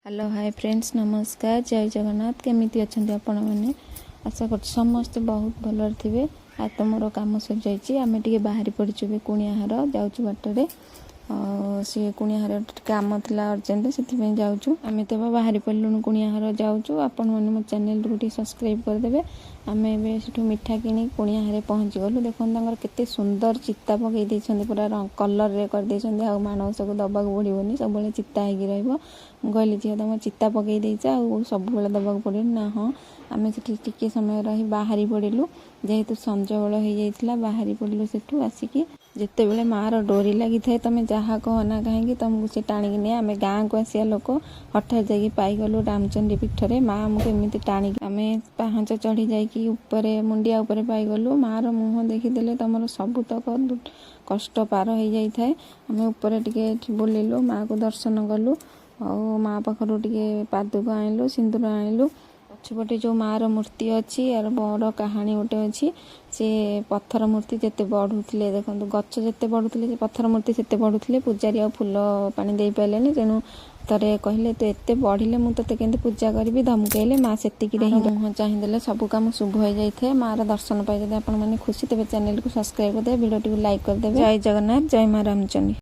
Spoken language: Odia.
ହ୍ୟାଲୋ, ହାଏ ଫ୍ରେଣ୍ଡସ୍, ନମସ୍କାର, ଜୟ ଜଗନ୍ନାଥ। କେମିତି ଅଛନ୍ତି ଆପଣମାନେ? ଆଶା କରୁଛି ସମସ୍ତେ ବହୁତ ଭଲରେ ଥିବେ। ଆଉ ତ ମୋର କାମ ସରିଯାଇଛି। ଆମେ ଟିକେ ବାହାରି ପଡ଼ିଛୁ ଏବେ, କୁଣିଆହାର ଯାଉଛୁ ବାଟରେ। ଆଉ ସିଏ କୁଣିଆହାର ଟିକେ କାମ ଥିଲା ଅର୍ଜେଣ୍ଟ, ସେଥିପାଇଁ ଯାଉଛୁ। ଆମେ ତ ଏବେ ବାହାରି ପଡ଼ିଲୁଣୁ, କୁଣିଆହାର ଯାଉଛୁ। ଆପଣମାନେ ମୋ ଚ୍ୟାନେଲଟିକୁ ଟିକେ ସବସ୍କ୍ରାଇବ୍ କରିଦେବେ। ଆମେ ଏବେ ସେଠୁ ମିଠା କିଣି କୁଣିଆହାରେ ପହଞ୍ଚିଗଲୁ। ଦେଖନ୍ତୁ, ତାଙ୍କର କେତେ ସୁନ୍ଦର ଚିତା ପକେଇ ଦେଇଛନ୍ତି, ପୁରା କଲରରେ କରିଦେଇଛନ୍ତି। ଆଉ ମାଣବସାକୁ ଦେବାକୁ ପଡ଼ିବନି, ସବୁବେଳେ ଚିତା ହେଇକି ରହିବ। ମୁଁ କହିଲି, "ଝିଅ, ତମ ଚିତା ପକେଇ ଦେଇଛ, ଆଉ ସବୁବେଳେ ଦେବାକୁ ପଡ଼ିବନି?" ନା, ହଁ। ଆମେ ସେଠି ଟିକେ ସମୟ ରହି ବାହାରି ପଡ଼ିଲୁ। ଯେହେତୁ ସଞ୍ଜବେଳ ହେଇଯାଇଥିଲା, ବାହାରି ପଡ଼ିଲୁ ସେଠୁ ଆସିକି। ଯେତେବେଳେ ମାଆର ଡୋରି ଲାଗିଥାଏ, ତମେ ଯାହା କହ ନା କାହିଁକି, ତମକୁ ସେ ଟାଣିକି ନିଏ। ଆମେ ଗାଁକୁ ଆସିବା ଲୋକ, ହଠାତ୍ ଯାଇକି ପାଇଗଲୁ ରାମଚଣ୍ଡୀ ପୀଠରେ। ମା ଆମକୁ ଏମିତି ଟାଣିକି, ଆମେ ପାହାଞ୍ଚ ଚଢ଼ି ଯାଇକି ଉପରେ ମୁଣ୍ଡିଆ ଉପରେ ପାଇଗଲୁ। ମାଆର ମୁହଁ ଦେଖିଦେଲେ ତମର ସବୁତକ କଷ୍ଟ ପାର ହେଇଯାଇଥାଏ। ଆମେ ଉପରେ ଟିକେ ଏଠି ବୁଲିଲୁ, ମାଆକୁ ଦର୍ଶନ କଲୁ ଆଉ ମା ପାଖରୁ ଟିକେ ପାଦୁକ ଆଣିଲୁ, ସିନ୍ଦୁର ଆଣିଲୁ। ପଛପଟେ ଯେଉଁ ମାଆର ମୂର୍ତ୍ତି ଅଛି, ଏହାର ବଡ଼ କାହାଣୀ ଗୋଟେ ଅଛି। ସେ ପଥର ମୂର୍ତ୍ତି ଯେତେ ବଢ଼ୁଥିଲେ, ଦେଖନ୍ତୁ, ଗଛ ଯେତେ ବଢ଼ୁଥିଲେ, ସେ ପଥର ମୂର୍ତ୍ତି ସେତେ ବଢ଼ୁଥିଲେ। ପୂଜାରୀ ଆଉ ଫୁଲ ପାଣି ଦେଇପାରିଲେନି। ତେଣୁ ଥରେ କହିଲେ, "ତୁ ଏତେ ବଢ଼ିଲେ ମୁଁ ତୋତେ କେମିତି ପୂଜା କରିବି?" ଧମକେଇଲେ। ମା ସେତିକିରେ ହିଁ ମୁହଁ ଚାହିଁଦେଲେ ସବୁ କାମ ଶୁଭ ହେଇଯାଇଥାଏ। ମାଆର ଦର୍ଶନ ପାଇ ଯଦି ଆପଣମାନେ ଖୁସି, ତେବେ ଚ୍ୟାନେଲକୁ ସବସ୍କ୍ରାଇବ୍ କରିଦେବେ, ଭିଡ଼ିଓଟିକୁ ଲାଇକ୍ କରିଦେବେ। ଜୟ ଜଗନ୍ନାଥ, ଜୟ ମା ରାମଚଣ୍ଡୀ।